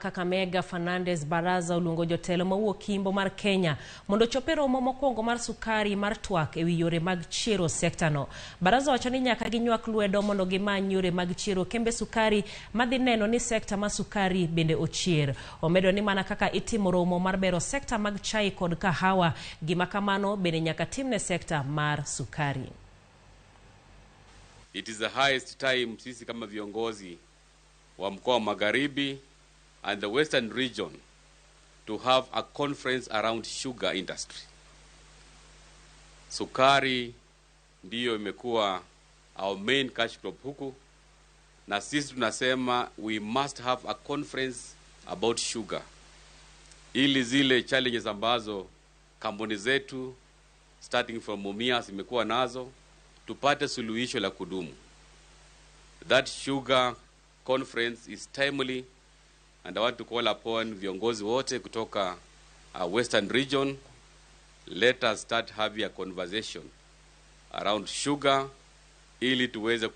Kakamega Fernandes Baraza oluongo jotelo mawuok Imbo mar Kenya mondo ochop e romo mokwongo mar sukari mar twak ewi yore mag chiero sekta no. Baraza wacho ni nyaka ginywak lwedo mondo gimany yore mag chiero kembe sukari madhi neno ni sekta mar sukari bende ochier. Omedo ni mana kaka itimo romo mar bero sekta mag chai kod kahawa, gima kamano bende nyaka timne sekta mar sukari. It is the highest time sisi kama viongozi wa mkoa wa Magharibi and the Western region to have a conference around sugar industry. Sukari ndiyo imekuwa our main cash crop huku, na sisi tunasema we must have a conference about sugar, ili zile challenges ambazo kampuni zetu starting from Mumias imekuwa nazo tupate suluhisho la kudumu. That sugar conference is timely and I want to call upon viongozi wote kutoka Western region, let us start having a conversation around sugar ili tuweze